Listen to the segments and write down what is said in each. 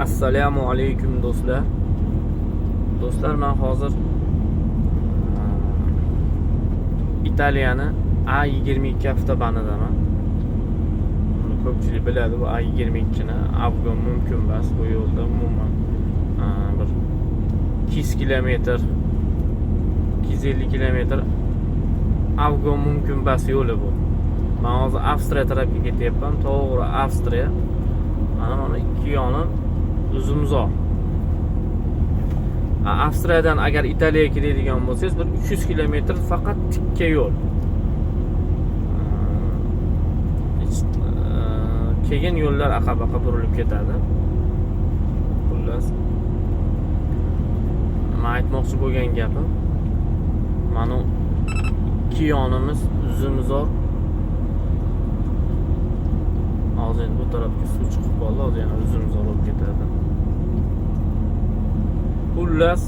Assalomu alaykum, do'stlar. Do'stlar, men hozir Italiyani A22 avtobanidaman. Buni ko'pchilik biladi, bu A22 ni обгон mumkin emas bu yo'lda umuman. Bir 200 kilometr, 250 kilometr обгон mumkin emas yo'li bu. Men hozir Avstriya tarafga ketyapman, to'g'ri Avstriya. Mana ikki yoni uzumzor. Avstriyadan agar Italiyaga keladigan bo'lsangiz, bir 300 kilometr faqat tikka yo'l. Hech, keyin yo'llar aqa-baqa burilib ketadi. Xullas, nima aytmoqchi bo'lgan gapim, mana ikki yonimiz uzumzor. Hozir endi bu tarafga suv chiqib qoldi, hozir yana uzumzor bo'lib ketadi. Xullas,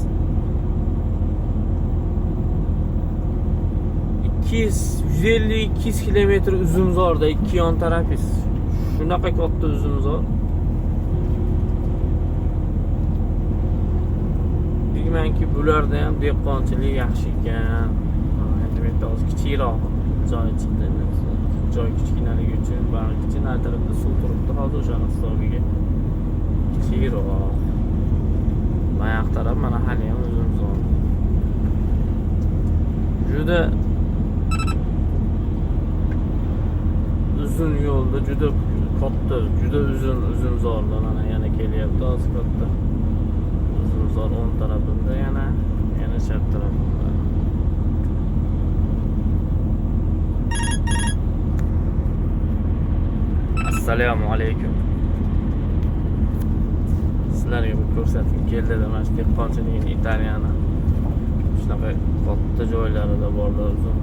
150-200 kilometr uzumzorda ikki yon tarafingiz. Shunaqa katta uzumzor. Deymanki, bularda ham dehqonchilik yaxshi ekan. Endi bu yerda hozir kichikroq joy chiqdi. Endi joy kichkinaligi uchun bari kichkina tarafda suv turibdi hozir, o'shani hisobiga kichikroq. Bayoq taraf mana hali ham uzumzor. Juda uzun yo'lda, juda katta, juda uzun uzumzorda mana yana kelyapti hozir katta uzumzor o'ng tarafida, yana chap tarafida. Assalomu alaykum. Sizlarga bu ko'rsatgim keldi, mana shu dehqonchiligini, Italiyani shunaqa katta joylarida borlar uzun.